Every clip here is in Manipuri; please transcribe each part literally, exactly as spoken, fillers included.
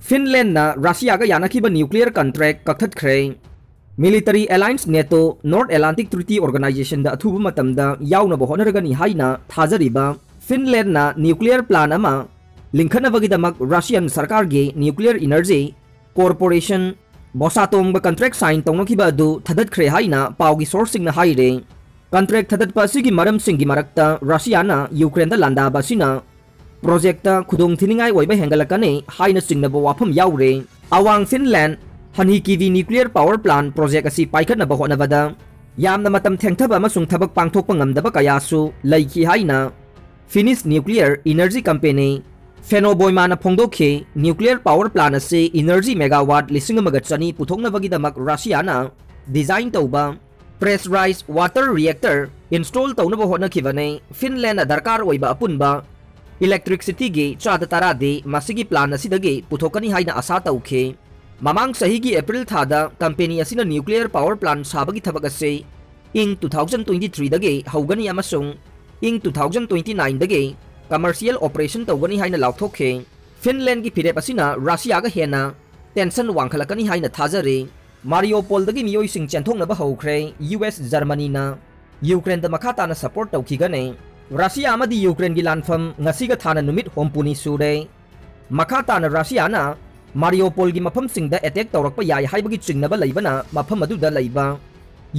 ꯐꯤꯟꯂꯦꯟꯗꯅ ꯔꯁꯤꯌꯥꯒ ꯌꯥꯅꯈꯤꯕ nuclear contract ꯀꯛꯊꯠꯈ꯭ꯔꯦ꯫ Military alliance NATO North Atlantic Treaty Organizationꯗ ꯑꯊꯨꯕ ꯃꯇꯝꯗ ꯌꯥꯎꯅꯕ ꯍꯣꯠꯅꯔꯒꯅꯤ ꯍꯥꯏꯅ ꯊꯥꯖꯔꯤꯕ ꯐꯤꯟꯂꯦꯟꯗꯅ nuclear plant ꯑꯃ ꯂꯤꯡꯈꯠꯅꯕꯒꯤꯗꯃꯛ Russian ꯁꯔꯀꯥꯔꯒꯤ nuclear energy corporation ꯕꯣꯁꯥꯇꯣꯝꯒ contract sign ꯇꯧꯅꯈꯤꯕ ꯑꯗꯨ ꯊꯥꯗꯠꯈ꯭ꯔꯦ ꯍꯥꯏꯅ ꯄꯥꯎꯒꯤ sourceꯁꯤꯡꯅ ꯍꯥꯏꯔꯦ꯫ Contract ꯊꯥꯗꯠꯄ ꯑꯁꯤꯒꯤ ꯃꯔꯝꯁꯤꯡꯒꯤ ꯃꯔꯛꯇ ꯔꯁꯤꯌꯥꯅ ꯌꯨꯀ꯭ꯔꯦꯟꯗ ꯂꯥꯟꯗꯥꯕ ꯑꯁꯤꯅ projectꯇ ꯈꯨꯗꯣꯡ ꯊꯤꯅꯤꯡꯉꯥꯏ ꯑꯣꯏꯕ ꯍꯦꯟꯒꯠꯂꯛꯀꯅꯤ ꯍꯥꯏꯅ ꯆꯤꯡꯅꯕ ꯋꯥꯐꯝ ꯌꯥꯎꯔꯦ꯫ ꯑꯋꯥꯡ Finland ꯍꯅꯤꯀꯤꯚꯤ nuclear power plant project ꯑꯁꯤ ꯄꯥꯏꯈꯠꯅꯕ ꯍꯣꯠꯅꯕꯗ ꯌꯥꯝꯅ ꯃꯇꯝ ꯊꯦꯡꯊꯕ ꯑꯃꯁꯨꯡ ꯊꯕꯛ ꯄꯥꯡꯊꯣꯛꯄ ꯉꯝꯗꯕ ꯀꯌꯥꯁꯨ ꯂꯩꯈꯤ ꯍꯥꯏꯅ Finnish nuclear energy company Fennovoimana ꯐꯣꯡꯗꯣꯛꯈꯤ꯫ Nuclear power plant ꯑꯁꯤ energy megawatt ꯂꯤꯁꯤꯡ ꯑꯃꯒ ꯆꯅꯤ ꯄꯨꯊꯣꯛꯅꯕꯒꯤꯗꯃꯛ ꯔꯁꯤꯌꯥꯅ design ꯇꯧꯕ pressurized water reactor install ꯇꯧꯅꯕ ꯍꯣꯠꯅꯈꯤꯕꯅꯤ꯫ ꯐꯤꯟꯂꯦꯟꯗ ꯗꯔꯀꯥꯔ ꯑꯣꯏꯕ ꯑꯄꯨꯟꯕ electricityꯒꯤ ꯆꯥꯗ ꯇꯔꯥꯗꯤ ꯃꯁꯤꯒꯤ plant ꯑꯁꯤꯗꯒꯤ ꯄꯨꯊꯣꯛꯀꯅꯤ ꯍꯥꯏꯅ ꯑꯁꯥ ꯇꯧꯈꯤ꯫ ꯃꯃꯥꯡ ꯆꯍꯤꯒꯤ April ꯊꯥꯗ company ꯑꯁꯤꯅ nuclear power plant ꯁꯥꯕꯒꯤ ꯊꯕꯛ ꯑꯁꯤ ꯏꯪ two thousand twenty threeꯗꯒꯤ ꯍꯧꯒꯅꯤ ꯑꯃꯁꯨꯡ ꯏꯪ two thousand twenty nineꯗꯒꯤ commercial operation ꯇꯧꯒꯅꯤ ꯍꯥꯏꯅ ꯂꯥꯎꯊꯣꯛꯈꯤ꯫ ꯐꯤꯟꯂꯦꯟꯗꯒꯤ ꯐꯤꯔꯦꯞ ꯑꯁꯤꯅ ꯔꯁꯤꯌꯥꯒ ꯍꯦꯟꯅ tension ꯋꯥꯡꯈꯠꯂꯛꯀꯅꯤ ꯍꯥꯏꯅ ꯊꯥꯖꯔꯤ꯫ ꯃꯥꯔꯤꯌꯣꯄꯣꯜꯗꯒꯤ ꯃꯤꯑꯣꯏꯁꯤꯡ ꯆꯦꯟꯊꯣꯛꯅꯕ ꯍꯧꯈ꯭ꯔꯦ꯫ ꯌꯨ ꯑꯦꯁ ꯖꯔꯃꯅꯤꯅ ꯌꯨꯀ꯭ꯔꯦꯟꯗ ꯃꯈꯥ ꯇꯥꯅ support ꯇꯧꯈꯤꯒꯅꯤ꯫ ꯔꯁꯤꯌꯥ ꯑꯃꯗꯤ ꯌꯨꯀ꯭ꯔꯦꯟꯒꯤ ꯂꯥꯟꯐꯝ ꯉꯁꯤꯒ ꯊꯥꯅ ꯅꯨꯃꯤꯠ ꯍꯨꯝꯐꯨꯅꯤ ꯁꯨꯔꯦ꯫ ꯃꯈꯥ ꯇꯥꯅ ꯔꯁꯤꯌꯥꯅ ꯃꯥꯔꯤꯌꯣꯄꯣꯜꯒꯤ ꯃꯐꯝꯁꯤꯡꯗ attack ꯇꯧꯔꯛꯄ ꯌꯥꯏ ꯍꯥꯏꯕꯒꯤ ꯆꯤꯡꯅꯕ ꯂꯩꯕꯅ ꯃꯐꯝ ꯑꯗꯨꯗ ꯂꯩꯕ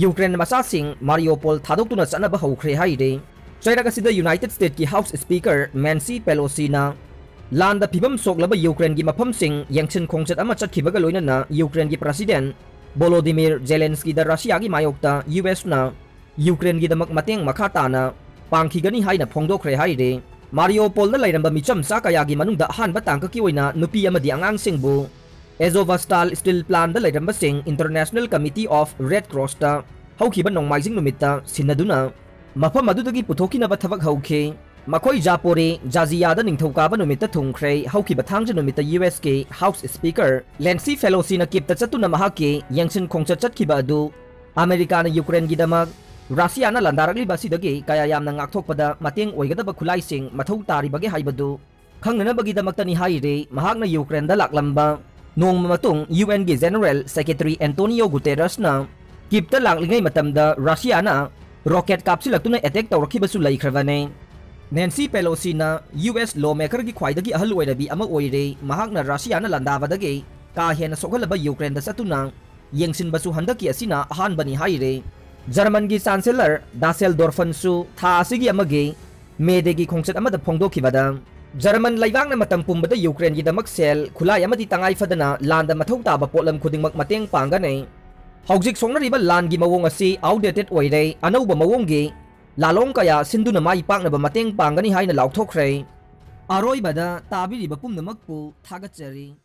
ꯌꯨꯀ꯭ꯔꯦꯟ ꯃꯆꯥꯁꯤꯡ ꯃꯥꯔꯤꯌꯣꯄꯣꯜ ꯊꯥꯗꯣꯛꯇꯨꯅ ꯆꯠꯅꯕ ꯍꯧꯈ꯭ꯔꯦ ꯍꯥꯏꯔꯤ꯫ ꯆꯩꯔꯛ ꯑꯁꯤꯗ United Statesꯀꯤ House Speaker Nancy Pelosiꯅ ꯂꯥꯟꯗ ꯐꯤꯕꯝ ꯁꯣꯛꯂꯕ ꯌꯨꯀ꯭ꯔꯦꯟꯒꯤ ꯃꯐꯝꯁꯤꯡ ꯌꯦꯡꯁꯤꯟ ꯈꯣꯡꯆꯠ ꯑꯃ ꯆꯠꯈꯤꯕꯒ ꯂꯣꯏꯅꯅ ꯌꯨꯀ꯭ꯔꯦꯟꯒꯤ President Volodymyr Zelenskyꯗ ꯔꯁꯤꯌꯥꯒꯤ ꯃꯥꯌꯣꯛꯇ ꯌꯨ ꯑꯦꯁꯅ ꯌꯨꯀ꯭ꯔꯦꯟꯒꯤꯗꯃꯛ ꯃꯇꯦꯡ ꯃꯈꯥ ꯇꯥꯅ ꯄꯥꯡꯈꯤꯒꯅꯤ ꯍꯥꯏꯅ ꯐꯣꯡꯗꯣꯛꯈ꯭ꯔꯦ ꯍꯥꯏꯔꯤ꯫ ꯃꯥꯔꯤꯌꯣꯄꯣꯜꯗ ꯂꯩꯔꯝꯕ ꯃꯤꯆꯝꯆꯥ ꯀꯌꯥꯒꯤ ꯃꯅꯨꯡꯗ ꯑꯍꯥꯟꯕ ꯇꯥꯡꯀꯛꯀꯤ ꯑꯣꯏꯅ ꯅꯨꯄꯤ ꯑꯃꯗꯤ ꯑꯉꯥꯡꯁꯤꯡꯕꯨ Azovstal steel plantꯗ ꯂꯩꯔꯝꯕꯁꯤꯡ International Committee of Red Crossꯇ ꯍꯧꯈꯤꯕ ꯅꯣꯡꯃꯥꯏꯖꯤꯡ ꯅꯨꯃꯤꯠꯇ ꯁꯤꯟꯅꯗꯨꯅ ꯃꯐꯝ ꯑꯗꯨꯗꯒꯤ ꯄꯨꯊꯣꯛꯈꯤꯅꯕ ꯊꯕꯛ ꯍꯧꯈꯤ꯫ ꯃꯈꯣꯏ ꯖꯥꯄꯣꯔꯤ ꯖꯥꯖꯤꯌꯥꯗ ꯅꯤꯡꯊꯧꯀꯥꯕ ꯅꯨꯃꯤꯠꯇ ꯊꯨꯡꯈ꯭ꯔꯦ꯫ ꯍꯧꯈꯤꯕ ꯊꯥꯡꯖ ꯅꯨꯃꯤꯠꯇ ꯌꯨ ꯑꯦꯁꯀꯤ House Speaker Nancy Pelosiꯅ ꯀꯤꯞꯇ ꯆꯠꯇꯨꯅ ꯃꯍꯥꯛꯀꯤ ꯌꯦꯡꯁꯤꯟ ꯈꯣꯡꯆꯠ ꯆꯠꯈꯤꯕ ꯑꯗꯨ ꯑꯃꯦꯔꯤꯀꯥꯅ ꯌꯨꯀ꯭ꯔꯦꯟꯒꯤꯗꯃꯛ ꯔꯁꯤꯌꯥꯅ ꯂꯥꯟꯗꯥꯔꯛꯂꯤꯕ ꯑꯁꯤꯗꯒꯤ ꯀꯌꯥ ꯌꯥꯝꯅ ꯉꯥꯛꯊꯣꯛꯄꯗ ꯃꯇꯦꯡ ꯑꯣꯏꯒꯗꯕ ꯈꯨꯠꯂꯥꯏꯁꯤꯡ ꯃꯊꯧ ꯇꯥꯔꯤꯕꯒꯦ ꯍꯥꯏꯕꯗꯨ ꯈꯪꯅꯅꯕꯒꯤꯗꯃꯛꯇꯅꯤ ꯍꯥꯏꯔꯤ ꯃꯍꯥꯛꯅ ꯌꯨꯀ꯭ꯔꯦꯟꯗ ꯂꯥꯛꯂꯝꯕ꯫ ꯅꯣꯡꯃ ꯃꯇꯨꯡ UN ꯒꯤ General Secretary Antonio Guterres ꯅ ꯀꯤꯞꯇ ꯂꯥꯛꯂꯤꯉꯩ ꯃꯇꯝꯗ ꯔꯁꯤꯌꯥꯅ ꯔꯣꯀꯦꯠ ꯀꯥꯞꯁꯤꯜꯂꯛꯇꯨꯅ ꯑꯦꯇꯦꯛ ꯇꯧꯔꯛꯈꯤꯕꯁꯨ ꯂꯩꯈ꯭ꯔꯕꯅꯤ꯫ ꯅꯦꯟꯁꯤ ꯄꯦꯂꯣꯁꯤꯅ US lawmaker ꯒꯤ ꯈ꯭ꯋꯥꯏꯗꯒꯤ ꯑꯍꯜ ꯑꯣꯏꯔꯕꯤ ꯑꯃ ꯑꯣꯏꯔꯦ꯫ ꯃꯍꯥꯛꯅ ꯔꯁꯤꯌꯥꯅ ꯂꯥꯟꯗꯥꯕꯗꯒꯤ ꯀꯥ ꯍꯦꯟꯅ ꯁꯣꯛꯍꯜꯂꯕ ꯌꯨꯀ꯭ꯔꯦꯟꯗ ꯆꯠꯇꯨꯅ ꯌꯦꯡꯁꯤꯟꯕꯁꯨ ꯍꯟꯗꯛꯀꯤ ꯑꯁꯤꯅ ꯑꯍꯥꯟꯕꯅꯤ ꯍꯥꯏꯔꯦ꯫ ꯖꯔꯃꯟꯒꯤ ꯆꯥꯟꯁꯦꯂꯔ ꯗꯥꯁꯦꯜꯗꯣꯔꯐꯟꯁꯨ ꯊꯥ ꯑꯁꯤꯒꯤ ꯑꯃꯒꯤ ꯃꯦ ꯗꯦꯒꯤ ꯈꯣꯡꯆꯠ ꯑꯃꯗ ꯐꯣꯡꯗꯣꯛꯈꯤꯕꯗ, ꯖꯔꯃꯟ ꯂꯩꯕꯥꯛꯅ ꯃꯇꯝ ꯄꯨꯝꯕꯗ ꯌꯨꯀ꯭ꯔꯦꯟꯒꯤꯗꯃꯛ ꯁꯦꯜ, ꯈꯨꯠꯂꯥꯏ ꯑꯃꯗꯤ ꯇꯉꯥꯏ ꯐꯗꯅ ꯂꯥꯟꯗ ꯃꯊꯧ ꯇꯥꯕ ꯄꯣꯠꯂꯝ ꯈꯨꯗꯤꯡꯃꯛ ꯃꯇꯦꯡ ꯄꯥꯡꯒꯅꯤ꯫ ꯍꯧꯖꯤꯛ ꯁꯣꯛꯅꯔꯤꯕ ꯂꯥꯟꯒꯤ ꯃꯑꯣꯡ ꯑꯁꯤ outdated ꯑꯣꯏꯔꯦ, ꯑꯅꯧꯕ ꯃꯑꯣꯡꯒꯤ ꯂꯥꯂꯣꯡ ꯀꯌꯥ ꯁꯤꯟꯗꯨꯅ ꯃꯥꯏ ꯄꯥꯛꯅꯕ ꯃꯇꯦꯡ ꯄꯥꯡꯒꯅꯤ ꯍꯥꯏꯅ ꯂꯥꯎꯊꯣꯛꯈ꯭ꯔꯦ꯫ ꯑꯔꯣꯏꯕꯗ ꯇꯥꯕꯤꯔꯤꯕ ꯄꯨꯝꯅꯃꯛꯄꯨ ꯊꯥꯒꯠꯆꯔꯤ꯫